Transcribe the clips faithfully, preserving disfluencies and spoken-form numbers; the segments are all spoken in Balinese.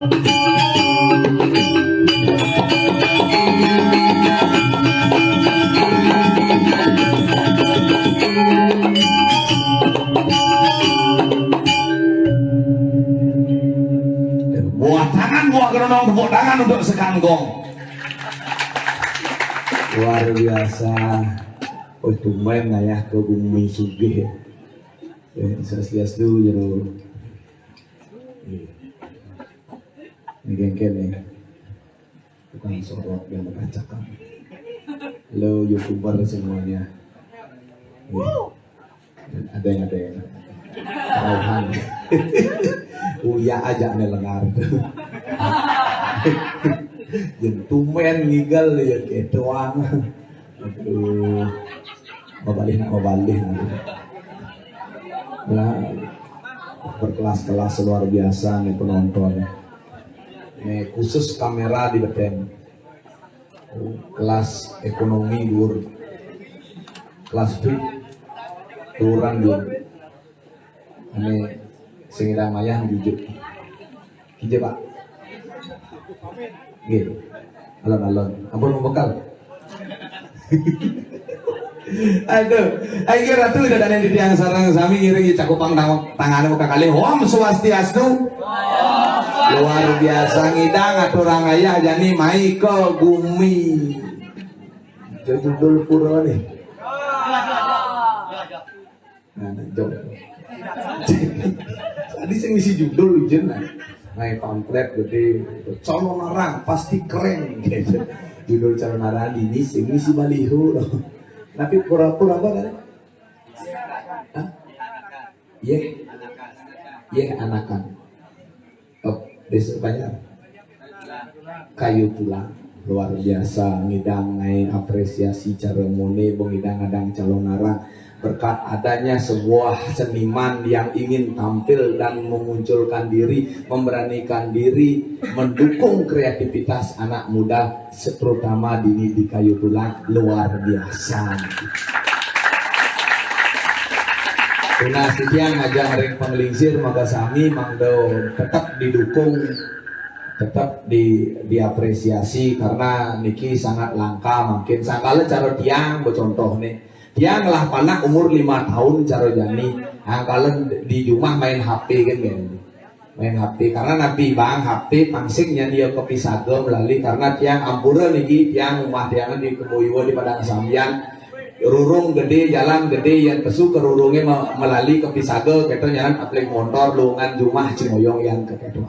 Buah tangan, buah geronong, tepuk tangan untuk Sekangkong. Luar biasa. Oh, tumben ngayah ke bumi sugih. Ya, swastiastu, jero. Iya. Ini gengken nih. Tukang sorot yang berkacakan. Lo YouTuber semuanya. Iya. Ada yang, ada yang. Rauhan. Uya aja nih lengar. Yang tumben ngigal ya gitu doang. Aduh. Mabalih, mabalih. Nah, berkelas-kelas luar biasa nih penonton. Nih khusus kamera di beten. Kelas ekonomi luar. Kelas fit. Turun luar. Ini sing ida mayah jujur. Kija, Pak. Nggih. Alon-alon. Ampun membekal. Aduh, ayo Ratu, ida dane titiang sareng sami ngiring cakupang tang-, tangane muka kali. Om Swastiastu. Luar biasa ngidang aturang ayah jani mai ke bumi. Judul pura nih. Nah, jawab. Tadi sing ngisi judul ujian lah. Naik pamflet gede, calon arang pasti keren gitu. Judul calon arang ini sing ngisi baliho. Tapi pura-pura apa kan? Hah? Iya. Iya, anakan. Oh, besok banyak. Kayu tulang. Luar biasa, ngidang ngai apresiasi cara mone, bengidang adang calon arang. Berkat adanya sebuah seniman yang ingin tampil dan memunculkan diri, memberanikan diri, mendukung kreativitas anak muda, terutama dini di kayu tulang, luar biasa. Tunas titiang ngajak ring panglingsir, maka sami mangda tetap didukung, tetap di, diapresiasi karena niki sangat langka mungkin. Sangkala cara tiang, contoh nih, tiang lah panak umur lima tahun cara jani, angkala di rumah main H P kan, kan. Main H P. Karena napi bang H P pangsing nyan dia kepisaga melali karena tiang ampura niki, tiang rumah tiang di Kebuyua di Padang Sambian. Rurung gede, jalan gede, yang pesu ke rurungnya me-, melali kepisaga, kita nyan aplik motor, lungan jumah, cimoyong yang ke ketua.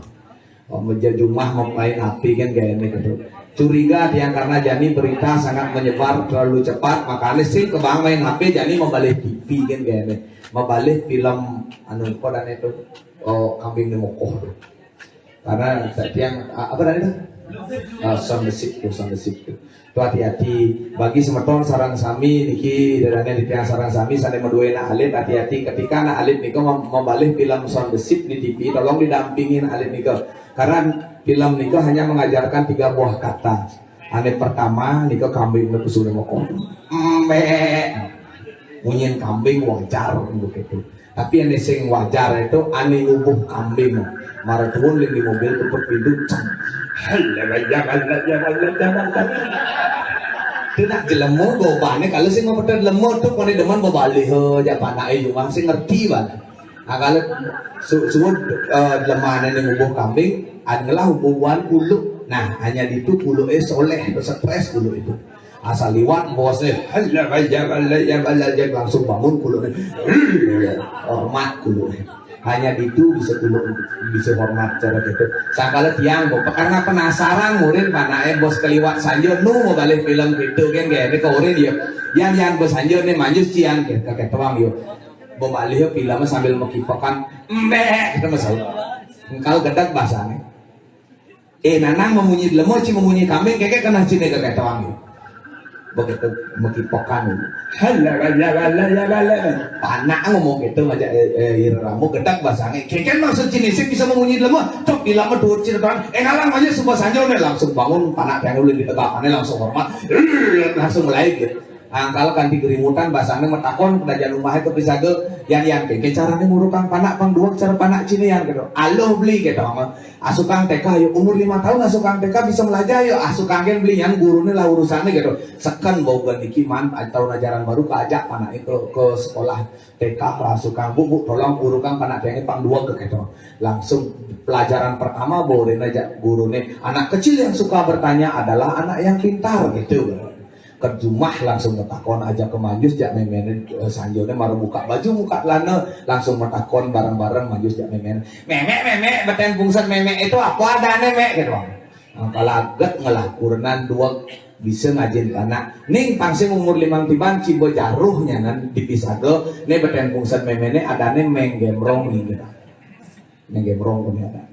Oh, meja jumah memain H P kan gaya ini gitu. Curiga tiang karena jani berita sangat menyebar terlalu cepat, makanya sing ke bang main H P jani membalih T V kan gaya ini. Membalih film anu kok dan itu. Oh, kambing di mokoh tu. Karena tiang, a-, apa tadi tu? Ah, sound the ship tu, sound the ship tu. Tu hati-hati. Bagi semeton sarang sami niki, dadane di tiang sarang sami sane madue nak alit, hati-hati ketika nak alit nika mem-, membalih film sound the ship di T V, tolong didampingin alit nika. Karena film nika hanya mengajarkan tiga buah kata. Ane pertama nika kambing nika sudah makan. Embe. Munyin kambing wajar begitu. Tapi ane sing wajar itu ane ngubuh kambing. Mara turun di mobil tutup pintu. Cang. Kena jelema bobane kalau sing mau jelema tu kone demen bebalih aja panake juga sing ngerti banget. Nah, kalau su-, suud, eh, jelema ane ngubuh kambing, adalah hubungan kuluk. Nah, hanya ditu kuluke soleh, stres kuluk itu. Asal liwat bosnya, "Halla, halla, halla, ya, halla," dia langsung bangun kuluknya. Hormat kuluknya. Hanya ditu bisa kuluk, bisa hormat cara gitu. Sangkala tiang, Bu, karena penasaran murid panake bos keliwat sanja nu mau balik film gitu kan kayak ini ke urin ya. Yang yang bos sanja nih manjus cian gitu kayak tuang yuk. Mau balik film sambil mekipokan, "Embe," kita masuk. Engkau gedek bahasanya. Eh, nanang memunyi jelema, ci memunyi kambing, keke kena cine ke ketong. Begitu mekipokan. Hala, hala, hala, hala, hala. Panak ngomong gitu, ngajak, eh, eh, ira ramu, gedak basange. Keke maksud cine sing bisa memunyi jelema, tok ilama duit cine tuan. Eh, ngalang aja semua sanjo nih, langsung bangun, panak yang ulin ditegakane langsung hormat. Langsung mulai gitu. Angkal kanti gerimutan, basangné matakon ka dajan umahé ka pisaga, "Yan, Yan, kéngkén carané murukang panak pang dueg cara panak ciné, Yan?" kéto. "Aluh, Bli," kéto. "Asukang T K, yo, umur lima taun asukang T K bisa melajah, yo." "Asukang gén, Bli, yan guruné lah urusané," kéto. Seken boga niki, Man, taun ajaran baru kaajak panaké ka, ka sekolah T K, asukang, "Bu, Bu, tolong urukang panak tiangé pang dueg," kéto. Langsung pelajaran pertama, boréna jak guruné, "Anak kecil yang suka bertanya adalah anak yang pintar," gitu. Ka jumah langsung matakon, ajak ka manjus jak méméné, eh, sanjoné mara buka baju, buka celana, langsung matakon bareng-bareng manjus jak méméné. "Mémé, Mémé, betén pungsen Mémé itu apa adané, Mé?" gitu. Angkal aget ngelah kurenan dueg bisa ngajin panak. "Ning, pang sing umur limang tiban, ciba jaruh nyanan di pisaga, né betén pungsen Méméné adané Méng Gemrong," gitu. "Méng Gemrong punya ada."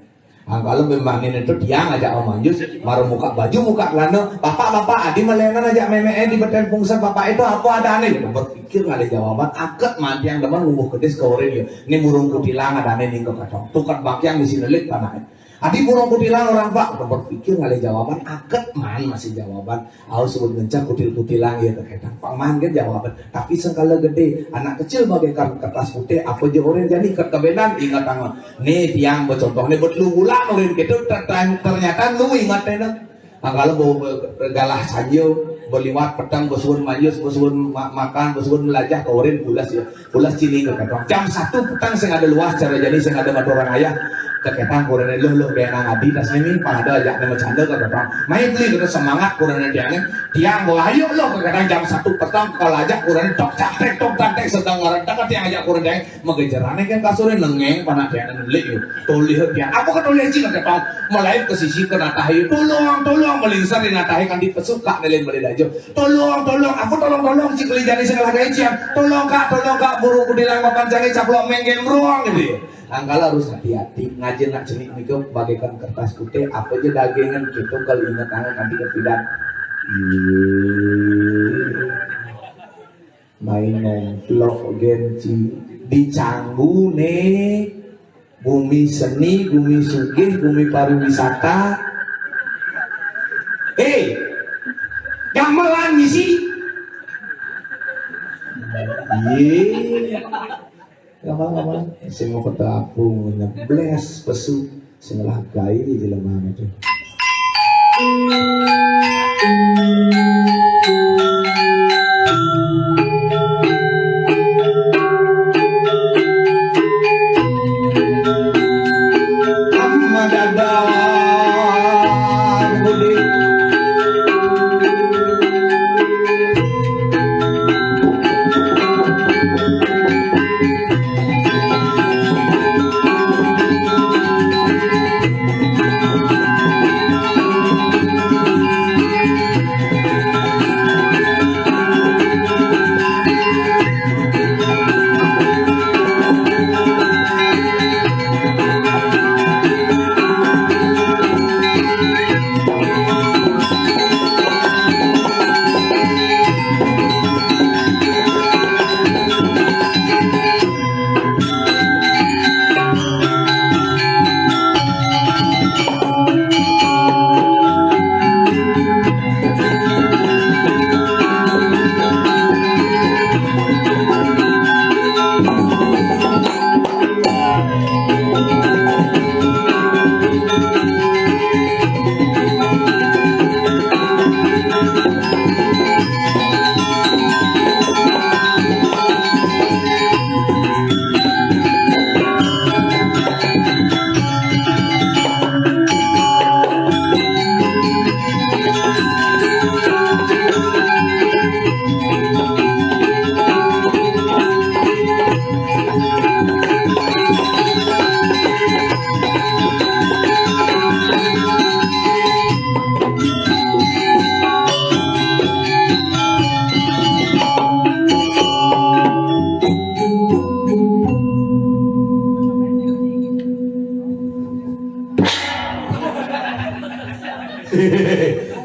Angkal mémang né to tiang ajak manjus, mara buka baju, buka celana. "Bapak, Bapak, adi malénan ajak Mémé, eh, di betén pungsen Bapak itu apa adané?" Berpikir ngalih jawaban, "Aget, Man, tiang demen ngumbuh kedis ka urin, yo. Né burung kutilang adané ning," kéto. Tukad bakiang bisi nelik panaké. "Adi burung kutilang orang, Pak?" Berpikir ngalih jawaban, "Aget, Man, masih jawaban. Au, sebut ngencak kutil-kutilang, ya, terkadang pang Man kan jawaban. Tapi sengkala gedé, anak kecil bagaikan kertas putih, apa ja orang jani ket kabenan, inget anga. Né tiang bacontoh né, bet lu ulang urin gitu, ter-, ter-, ternyata lu inget né, nah." Angkal bo-, bo-, galah sanja, baliwat peteng, basuun manjus, basuun ma-, makan, basuun melajah, ka urin pules, ya. Pules ciné ka kéto. Jam satu peteng sing ada luas, cara jani sing ada matur orang ayah. Ka kéto kurenan, "Luh, luh, bénang adi tas né, pang ada ajak né macanda," ka kéto. "Mai, Bli," kéto, semangat kurenan tiangé. Tiang bawa, "Ayo, luh," ka kéto, jam satu peteng, kalau ajak kurenan, tok, caktek, tok, caktek, sedeng ngarentek, tiang ajak kurenan tiangé. Magejeran kan kasuré, nengéng panak tiangé, nelik, yo. Tolih tiang. "Apa ka tolih, Cing?" ka kéto. Malaib ka sisi ka natahé. "Tolong, tolong," malingsar di natahé kanti pesuka, nelik balik aja. "Tolong, tolong, aku tolong, tolong, cik lijani sing lagi cian. Tolong, Kak, tolong, Kak, burung kutilang papan cangé caplok Méng Gemrong," gitu. Angkal harus hati-hati, ngajin nak cenik nika bagaikan kertas putih, apa ja dagingan gitu, kalau inget tangan nanti ketidak. Main nomplok gén ci, dicanggu né. Bumi seni, bumi sugih, bumi pariwisata. Eh, gamelan misi. Iya. Gamelan, gamelan. Sing mau ketapung, nyebles, pesu. Sing lah gai jelema itu.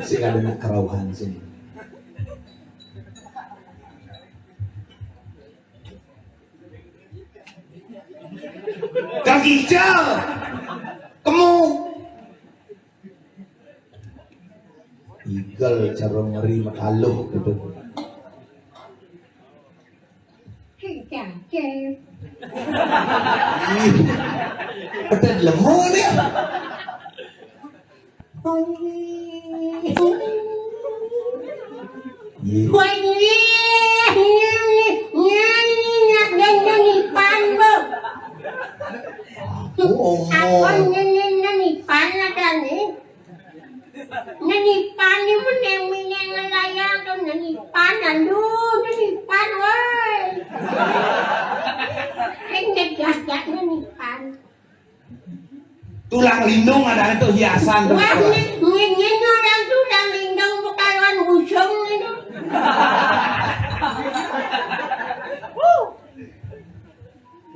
Sing ada nak kerauhan sini. Kagija. Kemu. Igel cara ngeri mataluh gitu. Iya. Wah, ini, ini, ini, ini, ini, ini, ini, ini, Nipan, Bu. Oh, oh. Aku ini, ini, ini, Nipan ada nih. Ini Nipan ini meneng-meneng layang tuh, ini Nipan, aduh, ini Nipan, woi. Ini gagah, ini Nipan. Tulang lindung ada itu hiasan tuh. Wah, ini, ini, ini orang tulang lindung bukan orang busung itu.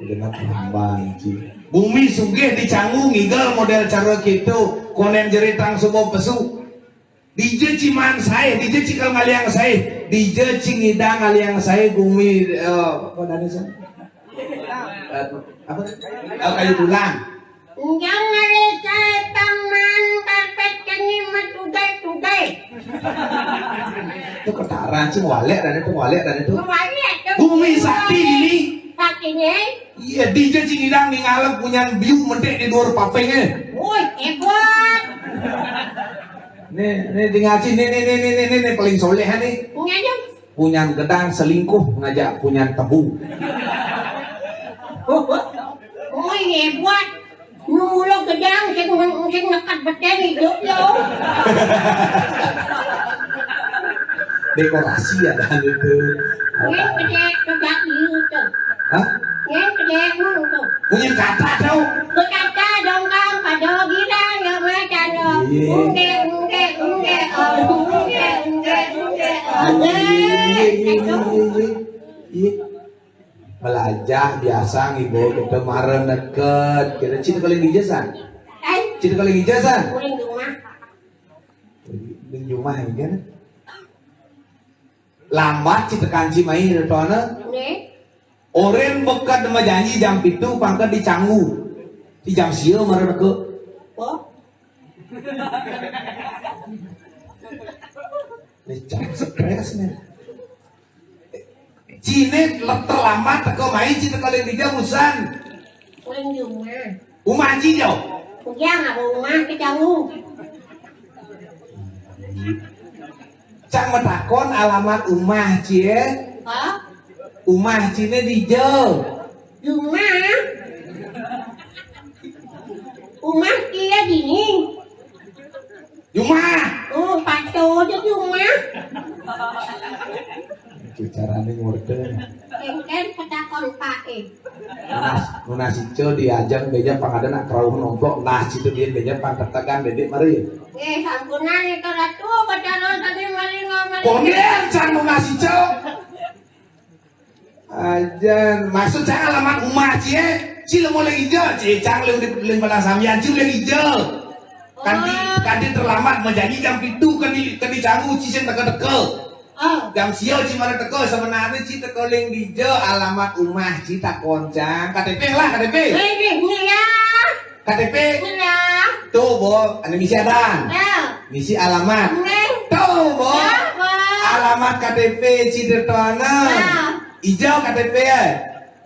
Genep tambang, Ci. Bumi sugih dicanggu ngigel model cara kitu, konen jeritang suba pesu. Dija ci maan saé, dija ci kal ngaliang saé, dija ci ngidang ngaliang saé, bumi, eh, apa namanya, San? Eh, apa? Eh, kayu tulang. Enjang ngalih saé pang maan karpet keni matugai-tugai. Itu ketaran sih, ngwalek dan itu, ngwalek dan itu. Ngwalek tuh. Bumi sakti ini. Saktinya. Iya, dija ci ngidang ningalep punyan biu medek di luar papengnya. Woi, hebat. Nih, nih, tinggal ci, nih, nih, nih, nih, nih, nih, paling soleh nih. Ngajak. Punyan gedang selingkuh ngajak punyan tebu. Woi, hebat. Nu mula gedang sing, sing nekat beten hidup yo. Dekorasi ya dah itu. Ini gede tegak gitu. Hah? Ini gede mulu tuh. Punya kata tau. Berkata dongkang pada girang ya macam dong. Iya. Ungge, ungge, ungge, oh, ungge, ungge, ungge, oh. Iya, iya, iya, iya, iya, iya. Iya. Melajah biasa ngibu kita mara neket. Kita cita kali ngija san. Eh? Cita kali ngija san. Uling rumah. Di rumah ini kan. Lambat cita kanci mai retona. Nggih. Oren bekad majanji jam pitu pangkat dicanggu. Di jam sia mara neka. Oh. Ini cang stres nih. Cine le-, terlambat teka mai, ci teka leng dija usan. Uling di rumah. Umah ci jo. Ujang apa rumah kecanggu. Cang matakon alamat umah ci, eh. Hah? Umah cine dija. Di rumah. Rumah kia dini. Jumah. Oh, pato aja jumah. Itu carane ngorde. Engken petakon pae. Nunas, nunas ica diajang beja pang ada nak kerauh nomplok, nah situ dia beja pang tetegan dedek mari. Eh, sampunan itu ratu, pacaran tadi mari ngomong. Konden sang nunas ica. Ajan, maksud saya alamat umah cie, ci lemo lagi ija, ci cang lem lem pada sambian ci lagi ija. Kanti, oh, kanti terlambat menjanji jam pitu, kanti, kanti camu ci sing teka-teka. Oh. Jam sia ci mara teka, sebenarnya ci teka leng dija alamat umah ci tak koncang. K T P lah, K T P. Eh, deh, ini ya. K T P. Benar. Tuh, Bo, anu misi adan. Ya. Misi alamat. Nggih. Tuh, Bo. Ya, Bo. Alamat K T P Cidetona. Ya. Ija K T P ya.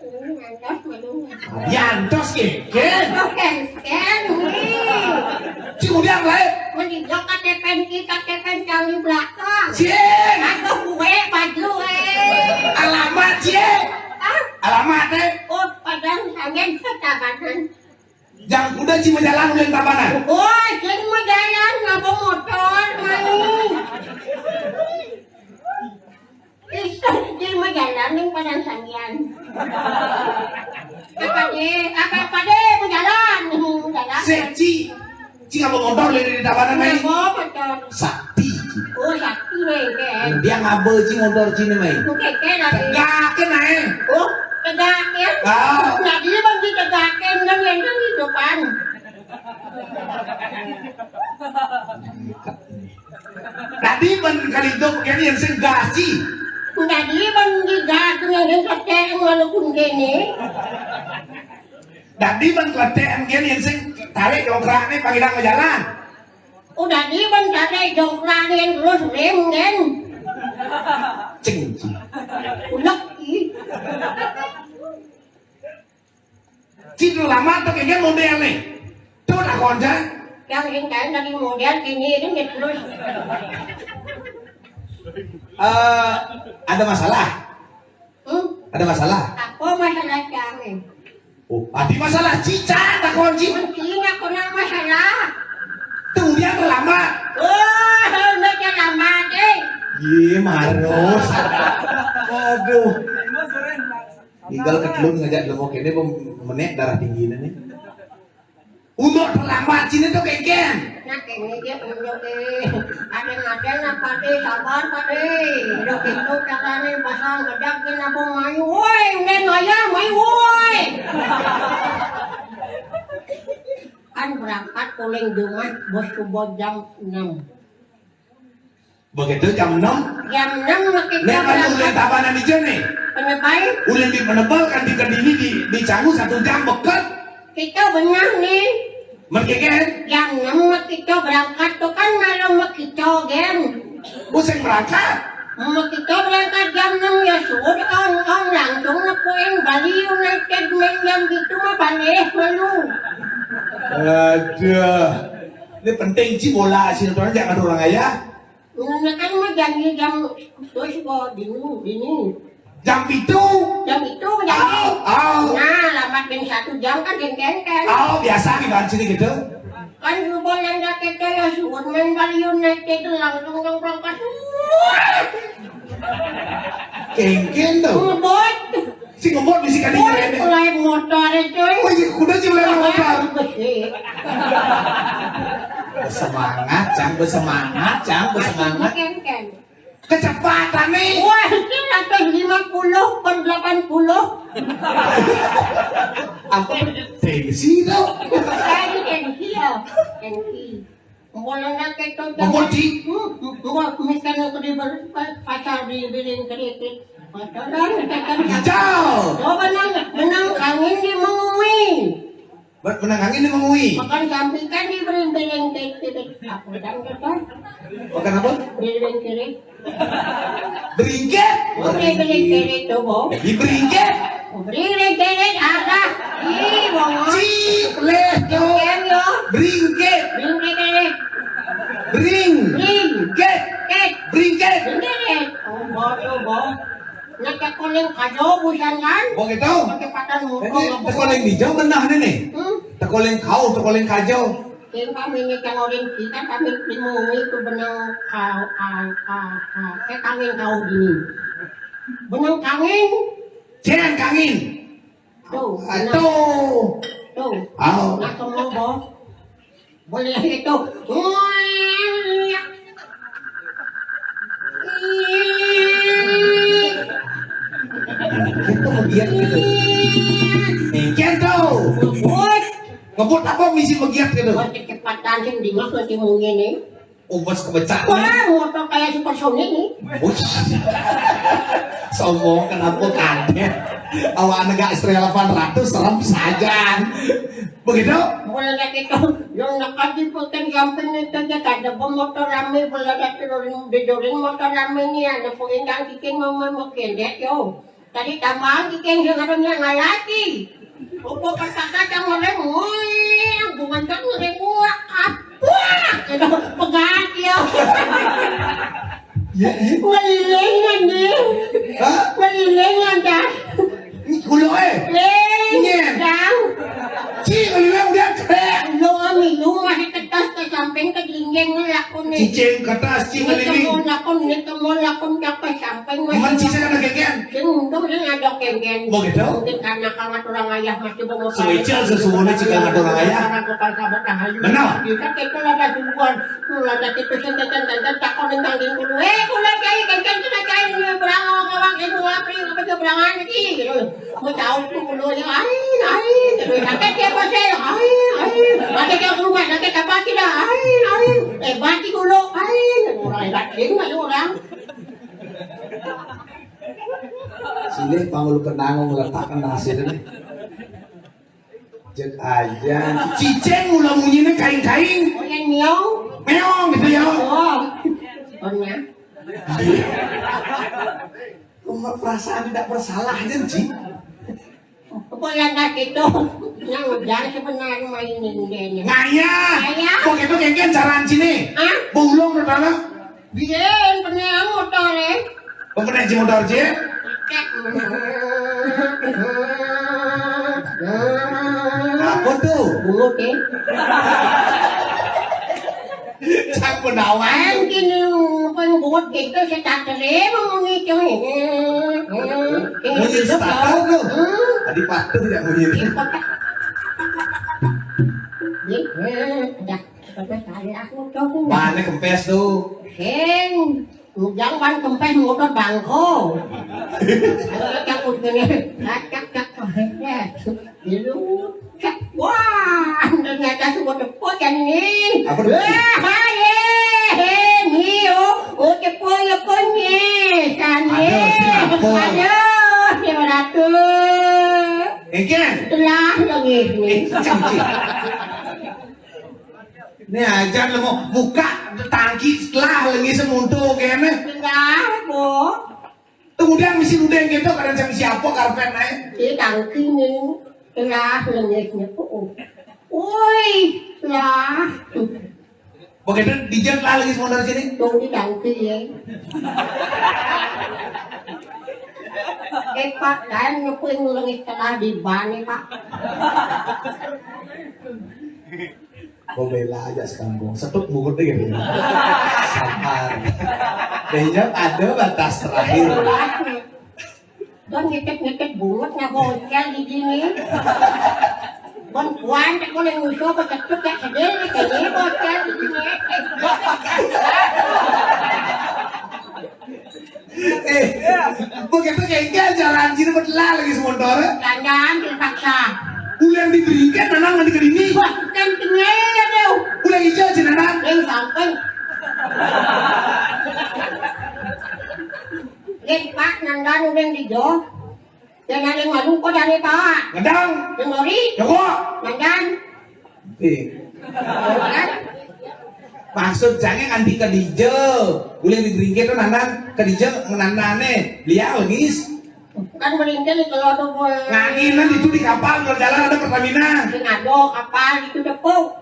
Ini ngantos madung. Diantos ke, ke. Oke, scan, nih. Ci udah lain. Mending K T P ki, K T P yang di belakang. Cing. Aduh, gue baju, eh. Alamat, Cing. Ah? Alamat, eh. Oh, padahal hanya ketabanan. Jang kuda ci majalan ulin Tabanan. Woi, ci majalan ngaba motor, mai. Ih, ci majalan ning Padang Sandian. Apa deh? Apa, apa deh? Majalan, majalan. Sik, ci. Ci ngaba motor lagi di Tabanan, mai? Ngaba motor. Sakti, ci. Oh, sakti, mai, kan? Dia ngaba ci motor ci ne, mai? Oke, oke, lagi. Tegakin ae. Oh, tegakin. Ah. Jadi bang ditegakin kan yang di depan. Tadi ban kali itu kene yang sing gasi. Tadi ban digas yang sing kete walaupun kene. Tadi ban kete kene yang sing tarik dongkrakne pangidang majalan. Udah di ban tarik dongkrakne terus rem kan. Cing, cing. Ulek, ih. Ci terlambat tuh kengken model nih. Tuh tak konca. K Yang sing kain dari model kini ini terus. Eh, ada masalah? Hmm? Ada masalah? Apa masalah kami? Oh, adi masalah cicak tak kunci. Mungkin aku nak masalah. Tunggu dia terlambat. Oh, udah terlambat eh. Ye, marus. Aduh. Tinggal kedulun ngajak demo kene menek darah tinggi ini. Untuk terlambat sini tuh keken. Nah, kene dia unjuk eh. Ada ngaden apa deh, sabar Pak deh. Udah pintu carane pasang gedang kena bong mayu. Woi, udah ngaya mayu woi. Kan berangkat kuling Jumat bos subuh jam enam. Begitu jam enam. Jam enam makin. Nek kan ulin tabanan ijo nih. Penebai. Ulin di penebal kan di kedini di di canggu satu jam beket. Kita benar nih. Mereka kan? Jam enam kita berangkat tuh kan malam kita game. Usah berangkat. Mau kita berangkat jam enam ya sudah on on langsung nepuin Bali United main jam gitu mah balik malu. Aduh. Ini penting sih bola sih orang jangan orang ayah. Nah, kan mah janji jam terus kok dulu ini. Jam itu. Jam itu janji. Oh, oh. Nah, lambat ben satu jam kan kenten kan. Oh, biasa di banci gitu. Kan subuh yang kita ya subuh main Bali United langsung dong berangkat. Kengken tuh. Ngebut. Si ngebut di si kading keren. Mulai motor itu. Oh iya, kuda sih mulai motor. Semangat, cang, bersemangat, cang, bersemangat. Kenten. Kecepatan nih. Wah, itu seratus lima puluh per delapan puluh. Apa tensi tuh? Saya tensi ya, tensi. Boleh nak itu. Apa, Ci? Hmm, gua misalnya ke di ber- pasar di Biring Kerikil. Pasaran, kita kan. Hijau. Coba nang, menang kangin di mengui. Ber- menang angin di mengui. Makan samping kan di Biring Kerikil. Aku dan kita. Makan apa? Biring Kerikil. Beringkit. Oke, beli kiri tuh, Bo. Di beringkit. Beli kiri ada. Ih, Bo. Ci, leh, yo. Ken, yo. Beringkit. Beli kiri. Bering. Bring. Kit. Kit. Beringkit. Beli kiri. Oh, Bo, tuh, Bo. Nak kuning kajo busan kan? Oh, gitu. Kecepatan motor. Ini tekoling hijau benah nih. Hmm? Tekoling kau, tekoling kajo. Keng kami ni kang orin kita kami primumi tu benang ka ka ka ka. Keng kami kau dini. Benang kangin. Ceng kangin. Tu. Atuh. Tu. Au. Nak kemo bo. Boleh itu. Itu biar gitu. Mungkin tuh. Bos. Ngebut apa misi begiat gitu? Wah, kecepatan sih dingin nanti mungkin nih. Umpes kebecak. Wah, motor kayak supersonik nih. Ush. Sombong kenapa kaget? Awak negak Astrea delapan ratus serem saja. Begitu? Mulai dari itu, yang nekat di peken samping itu aja ada motor rame, mulai dari itu didorin motor rame nih, ada pengendang bikin mau mau kendek yo. Tadi tambahan kikeng sing ada minyak ngalati. Opo perkaka cang oleh muih, gumantan oleh muak. Apa? Ada pegat ya. Ya, ya. Meliling nanti. Hah? Meliling nanti. Ini kulo eh. Ling. Iya. Dang. Ci, meliling udah keren. Lo kami lu masih ketas ke samping ke dinding lakon nih. Cicing ketas, ci meliling. Lakon nih, temu lakon capek samping masih. Cuman sisa ada kegian. Sing untung sing ada kengen. Begitu? Mungkin karena kang aturang ayah masih bawa. Sumicil sesungguhnya jika aturang ayah. Karena tukang sabot tahayu. Benar. Kita kita lada subuhan. Lada kita sing kenten-kenten takon ning kang ding kudu. Eh, kula kiai kenten kita kiai ini berang awak-awak ibu ngapri apa dia berangan iki. Mau tahu tuh kudu ya ai ai. Tapi dia pasti ai ai. Ada dia ke rumah, ada dia pasti dah ai ai. Eh, mati kulo ai. Orang hebat sih, orang. Silih pangulu kenang ngeletakkan nasi deh. Cek aja. Cicing mula munyinya kaing-kaing. Oh, yang miau. Meong gitu ya. Oh. Pernah. Iya. Cuma perasaan tidak bersalah aja, Ci. Kok lantas gitu? Nang ujar sebenarnya main ini. Ngayah. Ngayah. Kok gitu kengken caraan sini? Hah? Bulung pertama. Bikin beneran motor, eh. Kok kena ji motor, ji? Cek. Apa tuh? Bungut, eh. Cang penawan. Kan gini, pun bungut gitu, saya tak terima mau ngitung ini. Ini Bunyi gitu, starter tuh. Hmm. Tadi patuh ya bunyi. Ini kotak. Ini, eh, udah. Mana kempes tuh? Sing, ujang wan kempes motor bangko. Cak, cak, cak, cak. Dilu, cak. Wah, ternyata semua tepuk yang ini. Apa tuh? Wah, hai, eh, eh, ini, oh, oh, tepuk ya, pun, eh, kan, eh. Aduh, si apa? Aduh, si ratu. Engken? Telah lagi ini. Eh, cang, cang. Ini aja lu mau buka tangki setelah lagi semuntu kene. Enggak, Bu. Kemudian misi udah gitu karena jam siapa karpet naik. Di tangki ini. Telah lengisnya. Oh. Woi, lah. Begitu dijat lah lagi sementara sini. Dong di tangki ya. Eh, Pak, kan nyepuin lengis telah di ban nih, Pak. Kau bela aja sekampung. Setut bungkut deh gitu. Sabar. Dehnya ada batas terakhir. Don ngecek-ngecek bungut na bocel di sini. Bon kuan tak boleh ngusul ke cetuk ya sedih nih kayaknya bocel di sini. Eh, bocel. Eh, begitu kayaknya jalan sini betul lagi semotor. Jangan terpaksa. Ulang diberikan anak nanti ke dini. Wah, kan tinggal ya tuh. Ulang hijau sih anak. Yang sampai. Gen Pak, nandang udah di jo. Yang ada yang malu kok dari Pak. Ngendang. Yang ngori. Jawa. Nandang. Eh. Kan? Maksud saya nanti ke dija. Boleh di Gringke tuh nandang ke dija menandane. Liang lengis. Kan meringkil itu lo tuh boleh. Nganginan itu di kapal kalau jalan ada Pertamina. Sing ada kapal itu depo.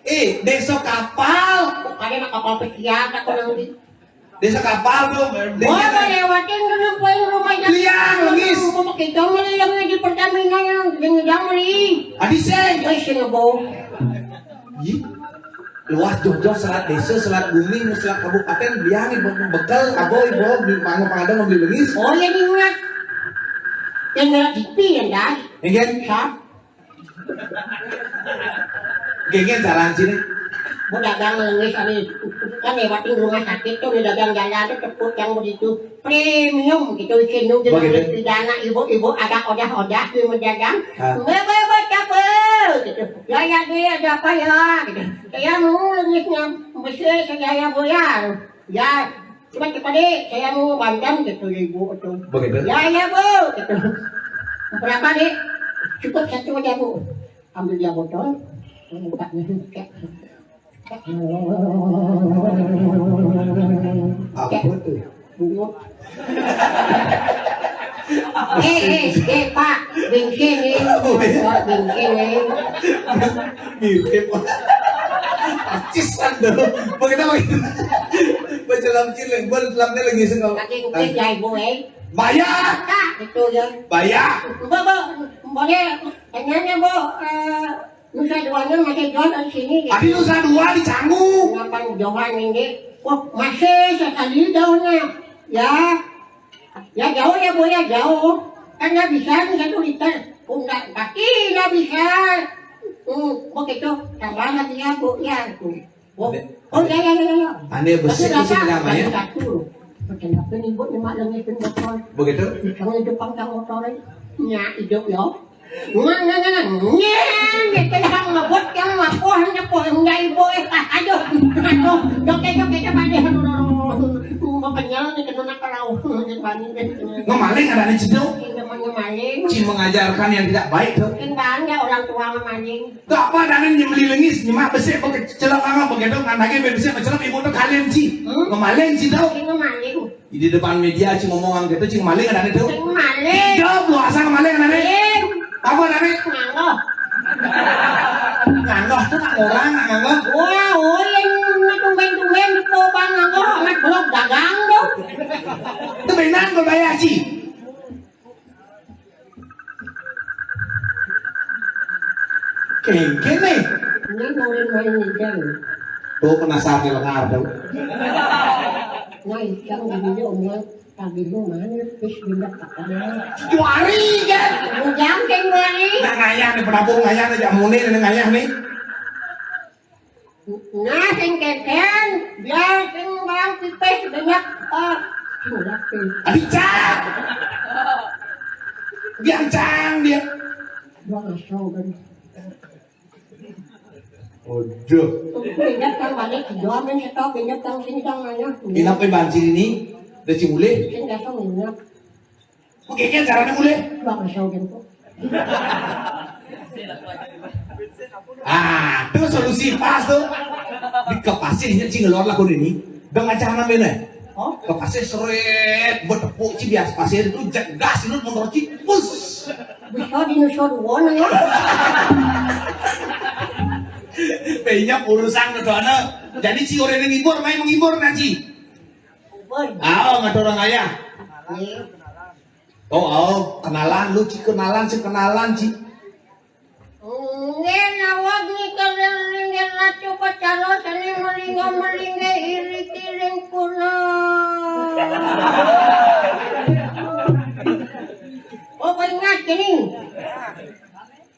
Eh, desa kapal. Ada nak kapal pesiar tak kena di. Desa kapal tuh. Wah, lewatin dulu poin rumah yang Liang, lengis. Mau pakai dong, meli yang di Pertamina yang di Ngidang, meli. Adi sing. Eh, sing ngebo. Ih, luas jojo selat desa, selat bumi, selat kabupaten, biar nih be-, bekal, abo, ibu, di mangga pangadang ngambil lengis. Oh, ya, di Ngidang. Yang ngerak T V, ya, dah. Iya, kan? Hah? Genggen jalan sini. Mau dagang lengis, ani. Kan lewatin rumah sakit tuh, di dagang jalan tuh, ceput yang begitu. Premium gitu, sinu jeung Begitu. Pidana ibu-ibu ada odah-odah di mendagang. Ah. Mbak, mbak, mbak, siapa? Gitu. Ya, ya, dia ada apa ya? Gitu. Saya mau lengisnya, mesti saya ya, Bu, ya. Ya, cepat, cepat deh, saya mau bantam gitu, ibu tuh. Begitu. Ya, ya, Bu, gitu. Berapa, Dek? Cukup satu aja, Bu. Ambil dia botol. Buka. Apa tuh? Bungut. Eh, eh, eh, Pak, bengke nih. Oh, iya. Pak, bengke nih. Mirip. Artis anda. Bagaimana begitu? Baca lam cilik, buat lamnya lagi sih kalau. Lagi ngukis ya, Ibu, eh. Bayar. Nah, itu ya. Bayar. Mbak, Mbak, boleh tanya, Bu, eh, Nusa Duanya masih jual di sini, gitu. Adi Nusa Dua di Canggu. Kenapa jauhan ini? Wah, masih sekali jauhnya. Ya. Ya, jauh ya, Bu, ya, jauh. Kan nggak bisa nih satu liter. Pundak kaki nggak bisa. Hmm, begitu. Tambah lagi ya, Bu, ya, itu. Oh, oh, ya, ya, ya, ya. Ane besi Tapi itu sih rasa namanya. Satu. Kenapa nih, Bu, cuma lagi itu motor? Begitu? Kalau itu pangkal motor, ya, hidup, ya. Ngan, ngan, ngan, ngan. Ngan, gitu, yang ngebut, yang ngapuh, nyepuh, yang nggak ibu, eh, ah, aduh, aduh, joget, joget, joget, aduh, aduh, aduh, aduh, mau kenyal nih, kena nak kerau, gitu, bani, gitu. Ngemaling ada di situ. Ini namanya maling. Ci mengajarkan yang tidak baik tuh. Mungkin bangga, Yang tua ngemaling. Tuh apa, adané nyembeli lengis, nyemak besik, pakai celok, apa begitu, kan lagi besik, celok, ibu tuh kalian sih. Hmm? Ngemaling sih, tau. Ini ngemaling. Di depan media sih ngomong gitu, sih ngemaling, adané tuh. Sing maling. Iya, puasa ngemaling, adané. Sing. Apa, adané? Nganggo. Nganggo tuh nak orang, nak nganggo. Wah, oh, yang tumben-tumben di Kobang nganggo, amat blok dagang tuh. Itu benar, gue bayar sih. Kéngkén nih. Ini murid-murid Ijang. Tuh penasaran, lengar tuh. Nah, Ijang, ini dia omongan tadi lu mana, terus pindah ke mana? Juari kan? Ujang, sing juari. Nah, ngayah nih, penampung ngayah nih, jamu nih, ini ngayah nih. Nah, sing kéngkén, dia sing bang pipis banyak, ah, sing lapis. Aduh, cang. Biar cang dia. Gua ngasal kan. Waduh. Tuh, pindah kan balik, dua men setok, pindah kan sini kan nanya. Inap, eh, banci ini, udah cimulih. Sing datang inap. Oke, kan caranya mulih. Bang, saya udah kok. Ah, tuh solusi pas tuh. Di kepasirnya cing ngelor lah kudu ini. Dong aja anak mana? Oh? Kepasir seret, buat tepuk sih biasa pasir itu, gas lu motor sih, pus. Bisa dinusur won ya. Banyak urusan ke sana. Jadi si orang yang ngibur, main menghibur nanti. Pun. Ah, nggak ada orang ayah. Iya. Oh, oh, kenalan lu, Ci, kenalan, sih, kenalan, Ci. Nggih, nawag ni kalian ringgit ratu pacaro sani malinga malinga iri kiring kuna. Oh, ingat ini.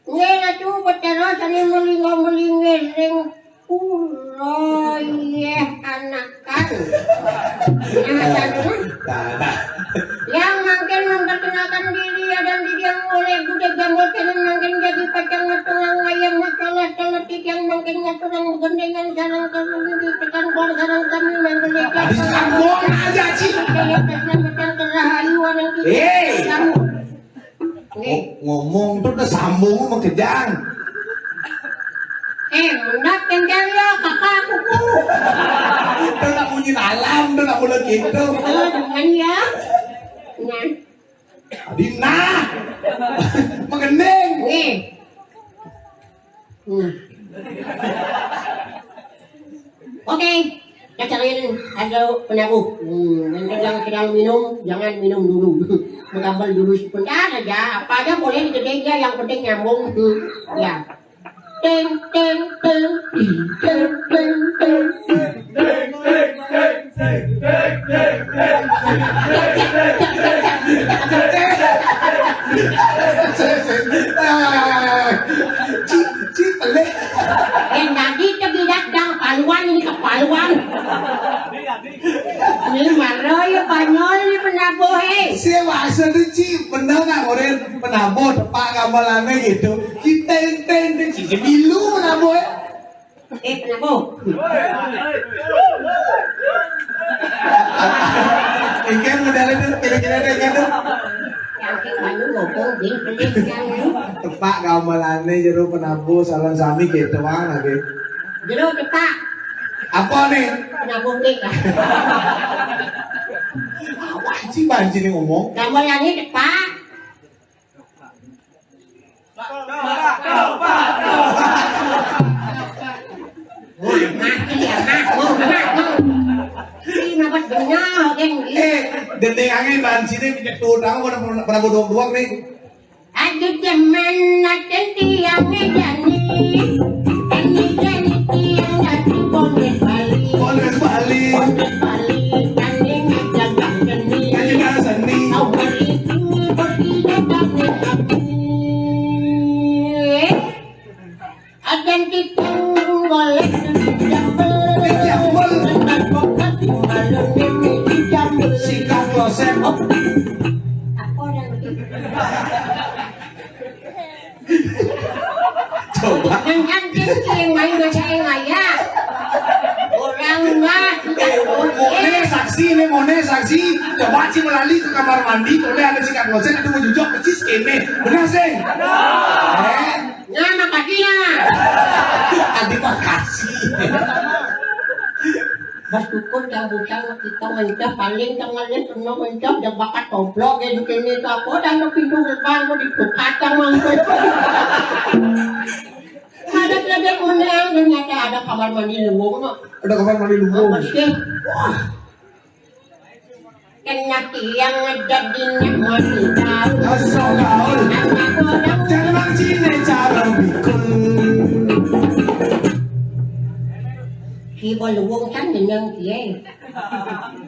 Nggih, ratu pacaro sani malinga malinga ring Uroyeh anakan. Nah, nah, nah. Yang mangkin memperkenalkan diri ya dan diri yang oleh budek jambul kenen mangkin jadi pacang ngeturang ayam masalah teletik yang mangkin ngeturang gendengan sarang turun di tekan kor sarang kami mangkin. Habis sambung aja, Ci. Saya pesan pesan kerahayu orang kita. Eh. Kamu. Ngo-, ngomong tuh udah sambung sama kejang. Eh, ndak kencang ya, kakak aku ku. Itu nak bunyi alam tuh, nak mulai gitu. Oh, dengan ya. Nah. Tadi nah. Mengendeng. Nih. Hmm. Oke, kita cariin ada penabuh. Hmm, yang sedang, sedang minum, jangan minum dulu. Menggambel dulu sebentar aja. Apa aja boleh digedein ya, yang penting nyambung. Hmm, ya. Teng, teng, teng, teng, teng, teng. Ci, ci, pelé. Eh, tadi tegidat dang paluan ini kepaluan. Ini marah ya Banyol ini penabuh, eh. Si maksud tuh, Ci, bener nggak, orang penabuh, tepak gambarannya gitu. Kita enten, enten, si, si milu penabuh, eh. Eh, kenapa? Ikan modalnya tuh, kira-kira deh, ikan tuh. Yang kayak banyu ngopong, bing, pelit, yang lu. Tepak gamelannya jero penabuh, salam sami gitu, Bang, lagi. Jero tepak. Apa nih? Penabuh, bing. Apa sih, Bang, sini ngomong? Gamelannya tepak. Mati ya, Mak. Mau, Mak, mau. Ini dapat benyal, geng. Eh, gendeng angin ban sini, pinjak tuh, tahu pada, pada bodong doang nih. Aduh, demen, nak ganti yang ngejani. Ini ganti yang ganti bonus Bali. Bonus Bali. Bonus Bali, kan ini jaga seni. Kan jaga seni. Awal itu bertiga dan aku. Adan tipung golek jambel. Jambel. Tempat kokat malam ini jambel. Sikat kloset. Apa orang itu? Coba. Yang anjing sih yang main baca yang ayah. Orang mah. Eh, Mone saksi nih, Mone saksi. Coba Ci melali ke kamar mandi, boleh ada sikat kloset itu menjujok persis kene. Benar sih? Eh. Nah, makasih ya. Adi makasih. Bersyukur yang bukan kita mencah paling tengahnya kena mencah dan bakat toblok ya, mungkin itu apa dan pintu gerbang mau dibuka kacang mangkuk. Ada kerja menang, ternyata ada kamar mandi luwung, no. Ada kamar mandi luwung. Bersih. Wah. Kena tiang ngejadinya mandi tahu. Asal gaul. Anak orang. Jangan mancing cara bikul. Si Baluwung kan jeneng kiai.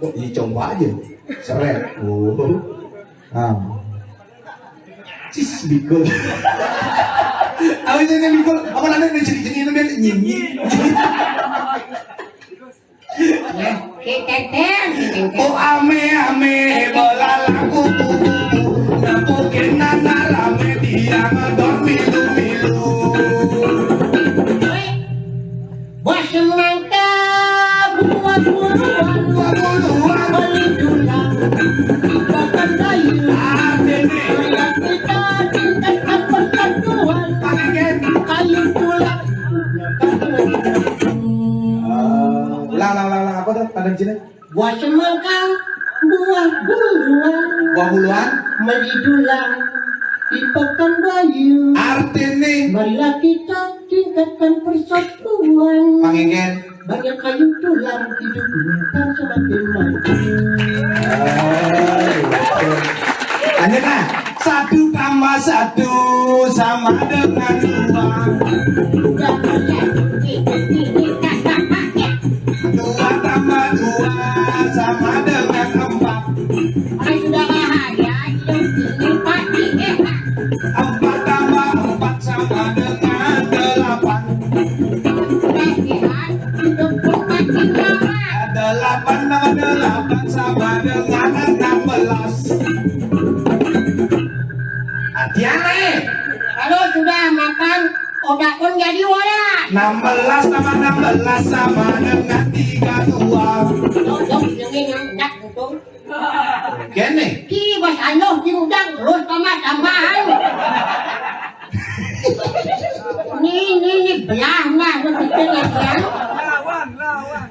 Kok dicoba aja? Seret. Oh. Ah. Cis bikul. Apa sih ini bikul? Apa namanya? Ini jenis-jenis itu kan nyinyi. Ya, si Teten, si Teten. Oh, ame-ame, belalang kupu-kupu. Napukin nana rame, dia ngedor milu-milu. Woi, bos semangka, buat buluan. Buat buluan. Beli dulang. Bahkan kayu. Ah, sini. Kayak kita tingkat persatuan. Pakai gen. Kayu tulang. Lah, lah, lah, lah, apa tuh? Ada di sini? Buah semangka, buah buluan. Buah buluan? Melidulang di Pekanbayu. Artinya? Marilah kita tingkatkan persatuan. Pangingen. Banyak kayu tulang hidupnya kan semakin maju. Oh, iya. Lanjut, nah. Satu tambah satu sama dengan dua. Dua tambah dua sama dengan empat. Orang sudah bahagia, hidup ini pasti enak. Empat tambah empat sama dengan delapan. Sudah sehat, hidup pun pasti nyaman. Delapan tambah delapan sama dengan enam belas. Hati-hati. Kalau sudah makan, otak pun jadi waras. Enam belas tambah enam belas sama dengan tiga dua. Tuh, tuh, ini yang enak, tuh. Kene. Ki, bos anu, ki udang terus tambah-tambahan. Ini, ini, ini belah, nah, lu pikir lagi, ya.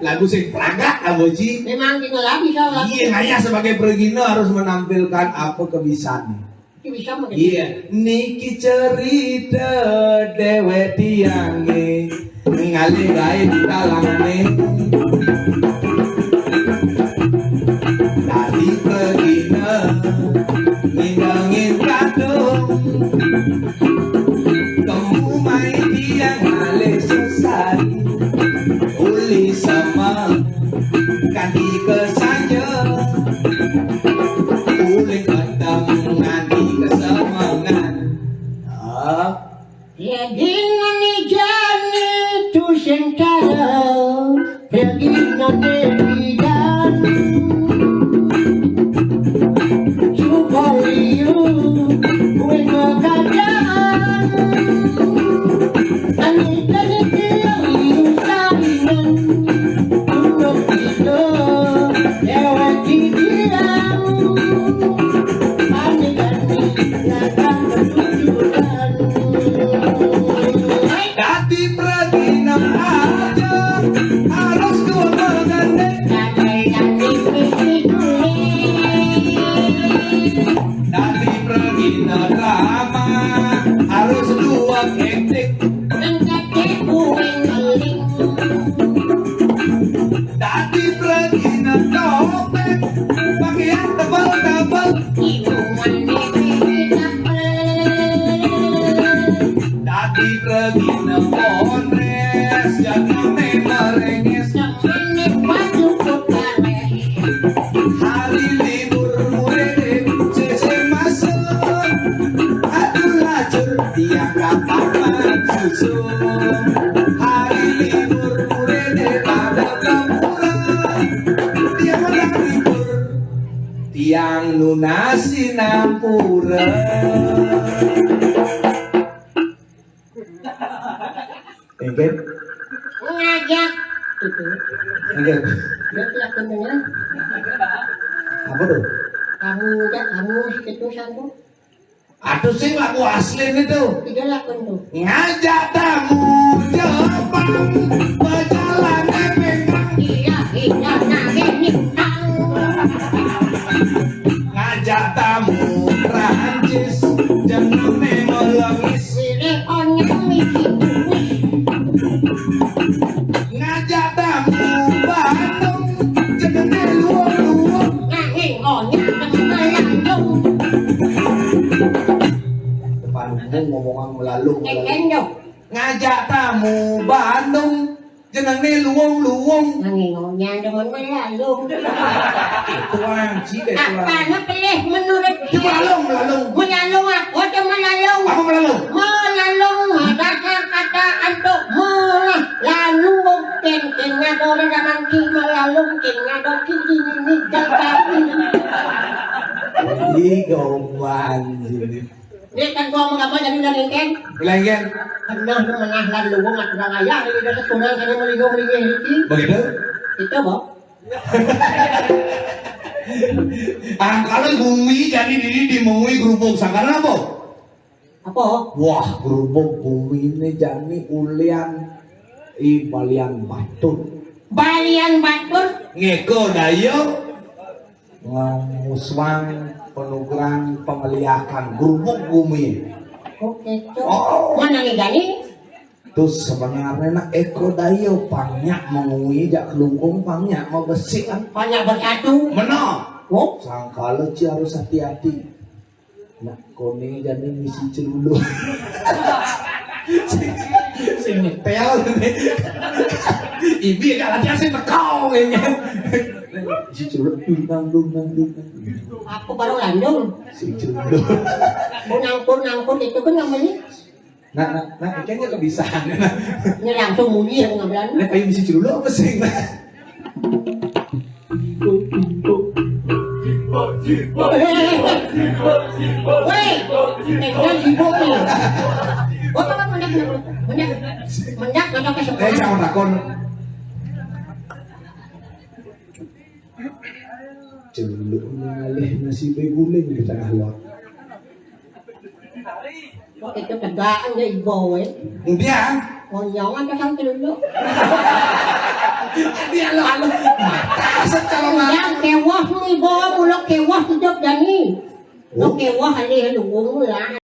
Lagu sing pragak, Aboji. Memang tinggal lagi, salah. Iya, ngayah sebagai pergina harus menampilkan apa kebisaan. Ki bisa mah. Iya, niki cerita dewek tiange ngalih gaib talangane. Tadi pergina ngindengin kadung, temu mai tiang ngalih sesai. Uli sama kaki kesanja, uli peteng nganti kesemengan. Ah. Yadin jani tu sentara, yadin bidan. Cuba liu, kue makadan. Ani tadi tiang liu sarinan. Untuk itu, lewat di tiang. Ani, ani, datang bertujuan. Dadi pragina aja harus dua mengenai. Dadi pragina drama harus dua etik. Dadi pragina topeng pakaian tebal-tebal. Dadi pragina Kondres, janane merenges. Hari libur murede, cece masuk. Aduh lacur, tiang kapapan susu. Hari libur murede pada kemurah. Tiang orang libur, tiang nunasi nampura. Engke? Ngajak. Gitu. Engke. Dia tidak mendengar. Apa tuh? Kamu udah, kamu si ketusan tuh. Aduh, sing lagu asli itu. Tidak lagu itu. Ngajak tamu Jepang, pejalan pinggang. Iya, iya, nangis nih. Ngajak tamu Prancis, jenenge melengis. Sire konyang iki. Ngajak tamu Bandung, jenenge luwung-luwung. Nanging konyang melalung. Depan umum ngomongan melalung, melalung. Ngajak tamu Bandung, jenenge luwung-luwung. Nanging konyang demen melalung. Itu anjing deh, tuan. Apane pelih menurut dia? Melalung, melalung. Melalung apa? Ada melalung. Apa melalung? Melalung, ada kata untuk melalung. Ken, ken ngado orang zaman ki melalung, ken ngado ki ini, ini, dan kami. Ih, gombal anjing. Nek kan gua mengapa jadi udah lengkeng? Lengkeng. Pernah menah lan luwung, aku ora wayah, ini udah keturunan saya melinggo-melinggo iki. Begitu? Itu, Bok. Ah, kalau bumi jadi diri di mengui gerubuk, sangkana apa? Apa? Wah, gerubuk bumi ini jadi ulian, i, balian batur. Balian batur? Ngeko dayo. Nguswang penukeran pengeliakan gerubuk bumi. Oke, Cok. Oh. Mana nih, Dani? Tuh sebenarnya nak Eko Dayo banyak mengui jak kelungkung, banyak mau besik kan. Banyak bersatu. Mana? Oh. Sangkala ci harus hati-hati. Nak kone jadi misi celulu. Sing nyetel. Ibi gak latihan sih tekau kayaknya. Si celulu, dung, dung, dung, dung. Aku baru landung. Si celulu. Pun angkur, angkur itu kan namanya. Nah, nah, nah, kayaknya kebiasaan. Ini langsung munyi yang ngabelan. Nah, kayak misi celulu apa sih? Woi, enggak sibuk nih. Gua kan mendak, mendak, mendak, mendak ke Eh, sebelah. Jangan takon. Celuk ngalih nasi beguling di tengah luar. Kok itu tegakan ya ibu, eh? Dia? Konyongan ke sang celuk. Dia lo alo mata secalon. Yang kewah nih, ibu, mulut kewah hidup Dani. Lo kewah alih lu lah.